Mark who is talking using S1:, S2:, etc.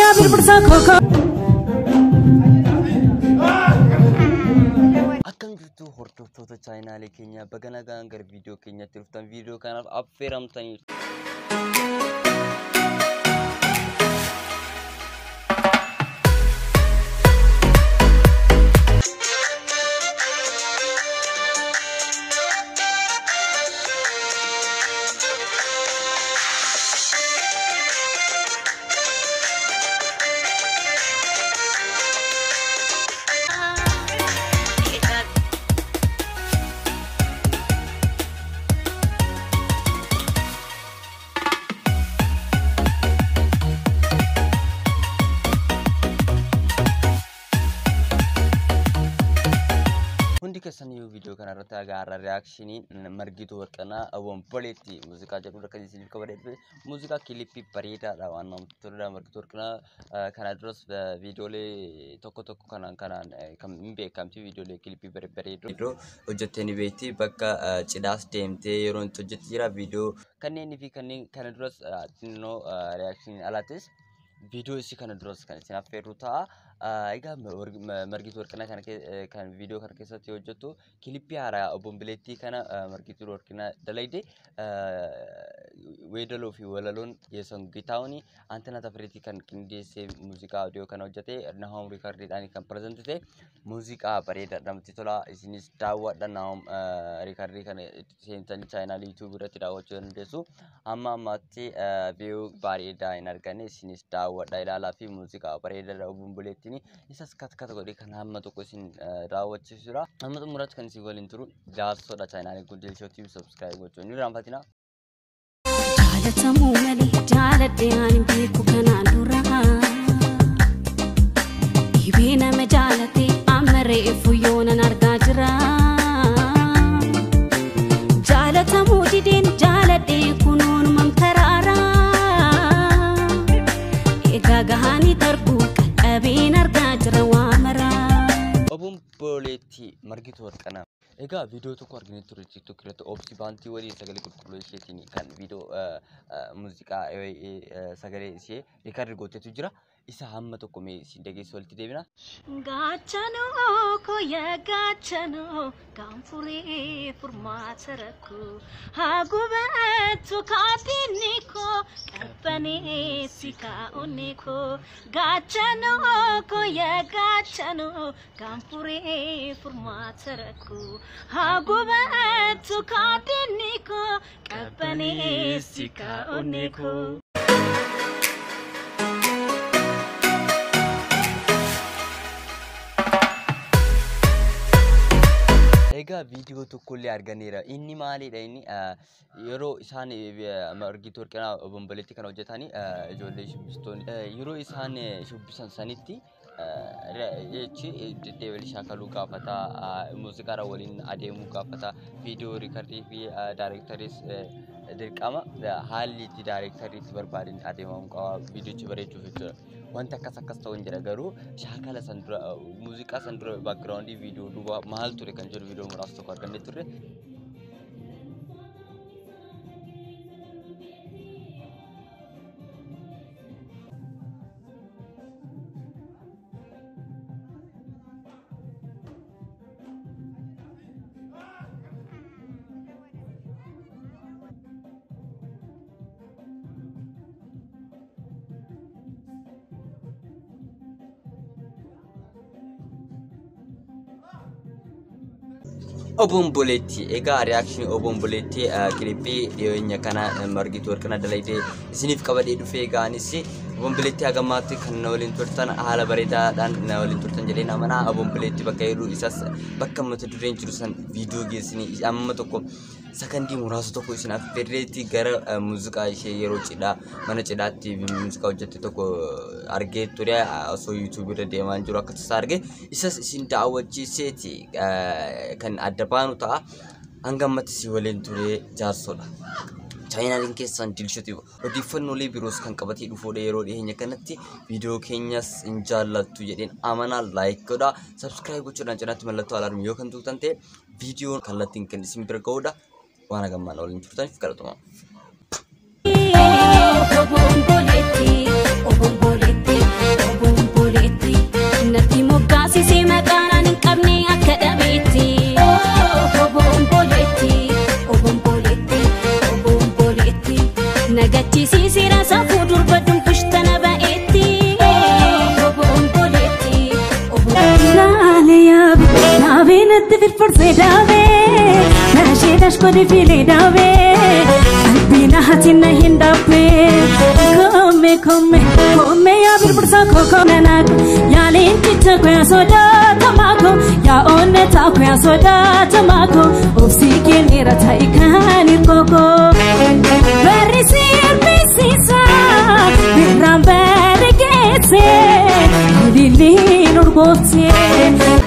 S1: Yaa birbirsa koko.
S2: Akkam jirtu hordoftoota chaayinaalee keenyaa, baga nagaan gara viidiyoo keenyatti dhuftan, viidiyoo kanaaf affeeramtanii. Hundi keessaniyyuu viidiyoo kana irratti agarra reaakshinii Margituu Warqinaa Obomboleetti muuziqaa jedhu akka isiniif qabadee dhufe, muuziqaa kilippii bareedaadha, waan namatti toludha. Margituu Warqinaa kana duras viidiyoolee tokko tokko kanaan kanaan kan hin beekamti, viidiyoolee kilippii babbareedoo hojjettee ni beekti. Bakka cidhaas deemtee yeroo itti hojjetti jira viidiyoo kanneenii fi kanneen kana duras xinnoo reaakshinii alaattis viidiyoo isii kana duras kan isin affeerru ta'a. Egaa Margituu Warqinaa kana kan viidiyoo kana keessatti hojjettu kilippii haaraa Obomboleettii kana Margituu Warqinaa dalagde, weedaloo fi walaloon Yeson Gitaawuni, Antanaa Tafariitii kan qindeessee muuziqaa audio kana hojjete, Nahoom Riikardiidhaan kan pireezentite muuziqaa bareedaadha, namatti tola. Isinis daawwadha. Nahoom Riikardii kana seentanii chaayinaalii yuutuubii irratti daawwachuu dandeessu. Hamma ammaatti viyuu bareedaa hin arganne, isinis daawwadha, ilaalaa fi muuziqaa bareedaadha Obomboleettiin isas kat kat godhee kan hamma tokko isin daawwachiisudha. Hamma xumuraatti kan isin waliin turu jaarsoodha. Chaayinaalii kun Dilshoo TV subscribe gochuu hin irraanfatinaa.
S1: Jaalatamuu malee jaaladhe ani beeku kanaan dura. Dhibee nama jaalate amma reefu yoonan argaa jira. Jaalatamuu dideen jaaladhe kunuun mamtaraara. Egaa gahanii darbuu qaqqabeen argaa jira waa maraa.
S2: Obomboleettii Margituu Warqinaa. Egaa viidiyoo tokko arginee turre TikTok irratti, Obsi Baantii waliin sagalee qulqulluu isheetiin kan viidiyoo muuziqaa sagalee ishee riikaardi gooteetu jira. Isa hamma tokko mee isin dhageessu walitti deebina.
S1: Gaachanoo koya gaachanoo gaanfuree furmaata rakkoo haa gubattu kaadinni koo qabbaneessi kaa'onni koo. Gaachanoo koya gaachanoo gaanfuree furmaata rakkoo haa gubattu kaadinni koo qabbaneessi kaa'onni koo.
S2: Egaa viidiyoo tokkollee arganeera. Inni maalidha inni yeroo isaan Margituu Warqinaa Obomboleettii kana hojjetanii, ijoollee shubbistoonni yeroo isaan shubbisan sanitti jechi deddeebiin shaakaluu gaafata, muuziqaadha waliin adeemuu gaafata, viidiyoo riikardii fi daayirektaris dirqama haalli itti daayirektarii itti barbaadan adeemamuu qaba viidiyochi bareechuuf jechuudha. Wanti akkas akkas ta'u hin jira, garuu shaakala san dura, muuziqaa san dura baakgiraawundii viidiyoo duuba maal ture kan jedhu viidiyoo muraasa tokko argannee turre. Obomboleettii, egaa reaakshinii Obomboleettii kilippii dhiyeenya kana Margituu Warqinaa dalagdee isiniif qabadhee dhufee. Gaanis Obomboleettii hagammaatti kan na waliin turtan haala bareedaadhaan na waliin turtan jedheen amanaa. Obomboleettii bakka jedhu isas bakka mata dureen jiru san viidiyoo geessanii amma tokko sakandii muraasa tokko isin affeerreetti gara muuziqaa ishee yeroo cidhaa mana cidhaatti muuziqaa hojjette tokko argee ture, osoo yuutuubii irra deemaa jiru akka tasaa arge, isas isin daawwachiiseeti kan adda baanu ta'a. Hanga ammatti si waliin ture jaarsoodha. Chaayinaaliin keessan Dilshootiif odeeffannoolee biroos kan qabatee dhufuudha yeroo dhiyeenya kanatti. Viidiyoo keenyas hin jaallattu jedheen amanaa, laayik godhaa, sabskiraayib gochuudhaan cinaatti mallattoo alaarmii yoo kan tuqxan ta'e viidiyoon kallattiin kan isin bira ga'uudha. Waan hagammaan waliin turtaniif galatoomaa.
S1: Obomboleetti, obomboleetti. Irratti firfirsee daabee Nasheedash godhi filee daabee Qalbii na hatina hin daabbee Koome koome koome yaa birbirsa koko nanaako Yaa leencicha koo yaa sodaatamaako Yaa onnetaa koo yaa sodaatamaako Obsii kenneera ta'i kan hirkooko Barri sirbisiisa birraan barri geesse Ililiin urgoofte.